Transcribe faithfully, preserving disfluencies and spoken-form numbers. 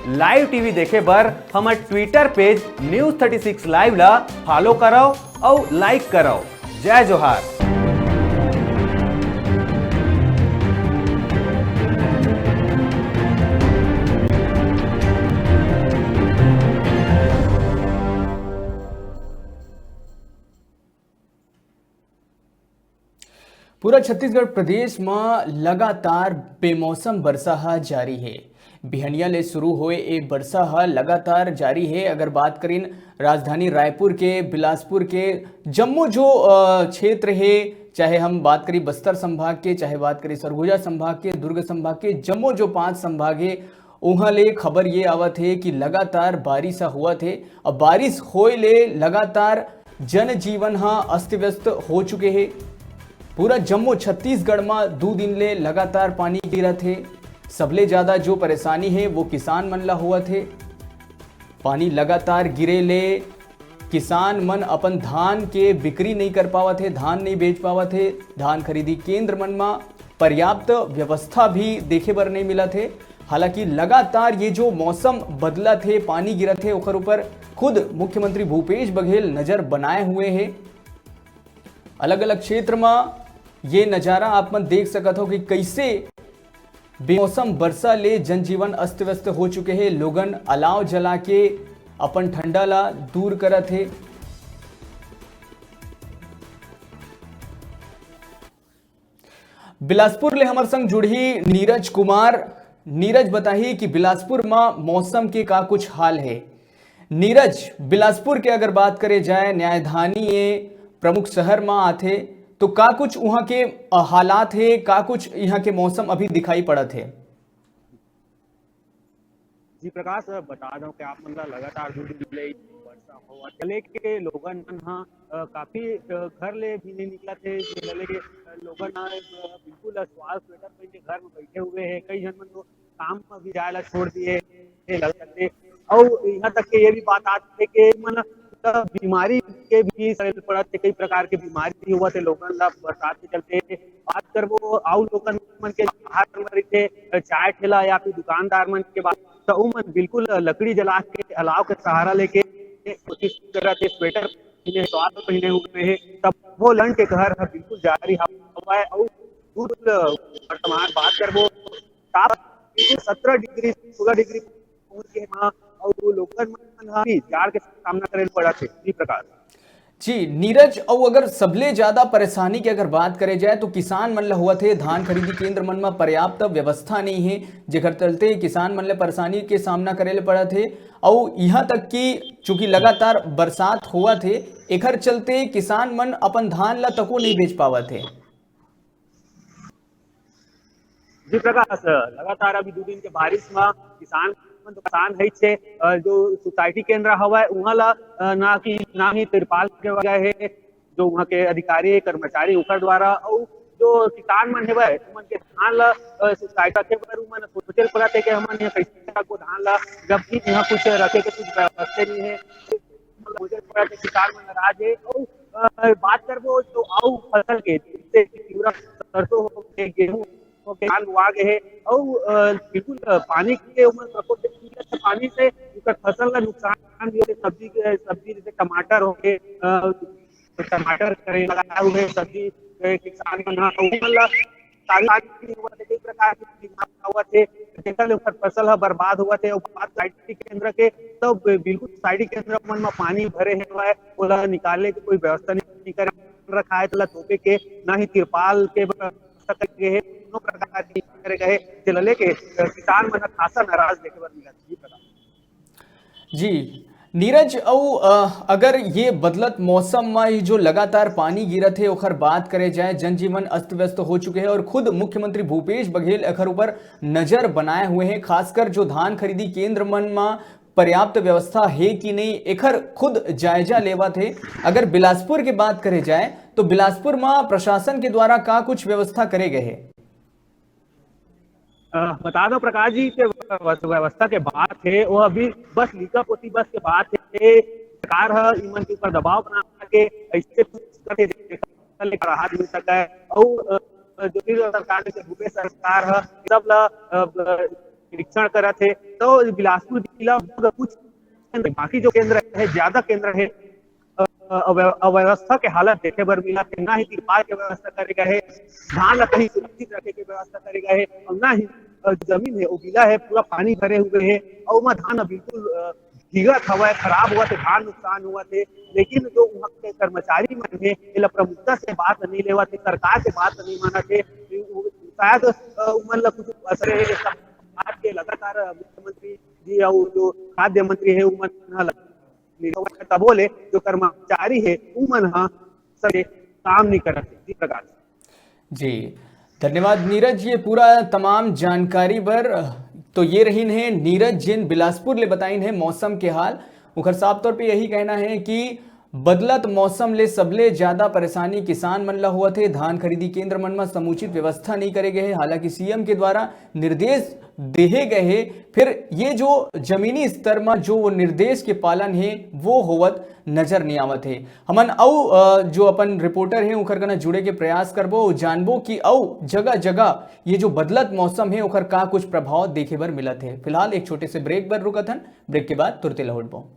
Live TV देखे बर हमर ट्विटर पेज न्यूज़ थर्टी सिक्स लाइव ला फॉलो करव अउ लाइक करव। जय जोहार। पूरा छत्तीसगढ़ प्रदेश म लगातार बेमौसम बरसा ह जारी हे। बिहनिया ले शुरू होए ए बरसा ह लगातार जारी हे। अगर बात करिन राजधानी रायपुर के, बिलासपुर के, जम्मो जो, अ, क्षेत्र हे, चाहे हम बात करी बस्तर संभाग के, चाहे बात करी सरगुजा संभाग के, दुर्ग संभाग के, जम्मो जो पांच संभाग हे, उहां ले खबर ये आवत हे कि लगातार बारिश ह होवत हे। अब बारिश होए ले लगातार जनजीवन ह अस्त व्यस्त हो चुके हे। पूरा जम्मो छत्तीसगढ़ म दू दिन ले लगातार पानी गिरत हे। सबले ज्यादा जो परेशानी हे, वो किसान मन ला होवत हे। पानी लगातार गिरे ले किसान मन अपन धान के बिक्री नइ कर पावत हे, धान नइ बेच पावत हे। धान खरीदी केंद्र मन म पर्याप्त व्यवस्था भी देखे बर नइ मिलत हे। हालांकि लगातार ये जो मौसम बदलत हे, पानी गिरत हे, ओकर ऊपर खुद मुख्यमंत्री भूपेश बघेल नजर बनाए हुए हे। अलग-अलग क्षेत्र म ये नजारा आप मन देख सकत हो कि कइसे बेमौसम बरसा ले जनजीवन अस्त-व्यस्त हो चुके हे। लोगन अलाव जला के अपन ठंडा ला दूर करत हे। बिलासपुर ले हमर संग जुड़ही नीरज कुमार। नीरज बताही कि बिलासपुर म मौसम के का कुछ हाल हे। नीरज, बिलासपुर के अगर बात करे जाए, न्यायधानी ये प्रमुख शहर म आथे, तो का कुछ उहाँ के, अ, हालात हे, का कुछ इहाँ के मौसम अभी दिखाई पड़त हे? जी प्रकाश, बता दो कि आप मन ला लगातार दू दिन ले वर्षा होवत हे, लेके लोगन मन ह, अ, काफी, अ, घर ले भी नहीं निकलत हे, जे लेके, अ, लोगन ह, अ, बिल्कुल, अ, शॉल स्वेटर पहन के घर में बैठे हुए हे। कई झन मन तो काम में भी जाए ला छोड़ दिए हे, लगत हे। अउ यहाँ तक के ये भी बात आत हे कि मन बीमारी के भी सड़े पड़त हे, कई प्रकार के बीमारी भी होवत हे लोगन ला बरसात के चलते। बात करबो अउ लोगन मन के बाहर में रहिथे, चाय ठेला या फिर दुकानदार मन के बात, तो उमन बिल्कुल लकड़ी जला के, अलाव के सहारा लेके कोशिश करत हे। स्वेटर पहने, शॉल पहने हुए हे, तब वो लन के घर ह बिल्कुल जारी हवय। अउ दूर वर्तमान बात करबो, ताप सत्रह डिग्री, सोलह डिग्री पहुंच गे हे, अउ लोगन मन ह भी जाड़ के सामना करे ल पड़त हे। जी प्रकाश। जी नीरज, अउ अगर सबले ज्यादा परेशानी के अगर बात करे जाए, तो किसान मन ल होवत हे, धान खरीदी केंद्र मन म पर्याप्त व्यवस्था नहीं हे, जेकर चलते किसान मन ल परेशानी के सामना करे ल पड़त हे। अउ यहाँ तक कि चूंकि लगातार बरसात होवत हे, एकर चलते किसान मन अपन धान ल तको नहीं बेच पावत हे। जी प्रकाश, लगातार अभी दू दिन के बारिश में किसान मन तो परेशान है छे। अ, जो सोसाइटी केंद्र हवय, उहाँ ला, अ, ना कि, ना ही तिरपाल के वजह है, जो उहाँ के अधिकारी, कर्मचारी, ओकर द्वारा, अउ जो किसान मन हेवय, उमन के धान ला, अ, सोसाइटी रखे बर उमन सोचे ल पड़त हे कि हमन ये कैसे रखबो धान ला, जबकि यहाँ कुछ रखे के कुछ व्यवस्था नहीं है। सोचे ल पड़त हे, किसान मन नाराज है। अउ, अ, बात करबो तो अउ फसल के, जैसे तिवरा, सरसों हो गए, गेहूं हो गए, धान बोआ गए है। अउ, अ, बिल्कुल, अ, पानी के उमन प्रकोप देख सकत हे, पानी से उनकर फसल ला नुकसान भी होथे, सब्जी के, सब्जी जैसे टमाटर हो गए, अ, टमाटर करे लगाए हुए सब्जी, ए, किसान मन ह, उमन ल सारी, सारी होवत हे, कई प्रकार के बीमारी होवत हे, जेकर ले ओकर फसल ह बर्बाद होवत हे। अउ बात सोसाइटी केंद्र के, तो बिल्कुल सोसाइटी केंद्र मन म पानी भरे हवय, ओला निकाले के कोई व्यवस्था नहीं करे रखा है, तेला तोपे के, ना ही तिरपाल के व्यवस्था करे गए हे, कोनो प्रकार के नहीं करे गए हे, जेला लेके, अ, किसान मन ह खासा नाराज देखे बर मिलत हे। जी प्रकाश। जी, नीरज, अउ, अ, अगर ये बदलत मौसम म ये जो लगातार पानी गिरत हे, ओखर बात करे जाए, जनजीवन अस्त-व्यस्त हो चुके हे अउ खुद मुख्यमंत्री भूपेश बघेल एखर ऊपर नजर बनाए हुए हे, खासकर जो धान खरीदी केंद्र मन म पर्याप्त व्यवस्था हे कि नहीं, एखर खुद जायजा लेवत हे। अगर बिलासपुर के बात करे जाए, तो बिलासपुर म प्रशासन के द्वारा का कुछ व्यवस्था करे गए हे? अ, बता दो प्रकाश जी के व्यव-, व्यवस्था के बात हे, वो अभी बस लीका पोती बस के बात हे। सरकार ह इमन के ऊपर दबाव बना के ऐसे कुछ करके जेकर ले राहत मिल सके। अउ, अ, जो भी सरकार, जैसे भूपेश सरकार ह, सब ला, अ, ब-, निरीक्षण करत हे। तो बिलासपुर जिला में कुछ केंद्र, बाकी जो केंद्र है, ज्यादा केंद्र है, अ, अव्य-, अव्यवस्था के हालत देखे बर मिलत हे, ना ही तिरपाल के व्यवस्था करे गए हे, धान ला कहीं सुरक्षित रखे के व्यवस्था करे गए हे, और ना ही, अ, जमीन है, वो गीला है, पूरा पानी भरे हुए है, और ओमा धान ह बिल्कुल, अ, भीगत हवय, खराब होवत हे, धान नुकसान होवत हे। लेकिन जो वहाँ के कर्मचारी मन हे, एला प्रमुखता से बात नहीं लेवत हे, सरकार के बात नहीं मानत हे। शायद, अ, उमन ला कुछ असर हे, सब बात के लगातार मुख्यमंत्री जी और जो खाद्य मंत्री है, उमन ह तबो ले जो कर्मचारी हे, उमन ह सही काम नहीं करत हे। जी प्रकाश। जी, धन्यवाद नीरज, ये पूरा तमाम जानकारी बर। तो ये रहीन हे नीरज, जिन बिलासपुर ले बताइन हे मौसम के हाल। उखर साफ तौर पे यही कहना है कि बदलत मौसम ले सबले ज्यादा परेशानी किसान मन ला होवत हे। धान खरीदी केंद्र मन म समुचित व्यवस्था नहीं करे गए हे। हालांकि सीएम के द्वारा निर्देश देहे गए हे, फिर ये जो जमीनी स्तर म जो वो निर्देश के पालन हे, वो होवत नजर नहीं आवत हे। हमन अउ, अ, जो अपन रिपोर्टर हे, उखर कना जुड़े के प्रयास करबो, जानबो कि अउ जगह-जगह ये जो बदलत मौसम हे, ओखर का कुछ प्रभाव देखे बर मिलत हे। फिलहाल एक छोटे से ब्रेक बर रुकत हन, ब्रेक के बाद तुरते लौटबो।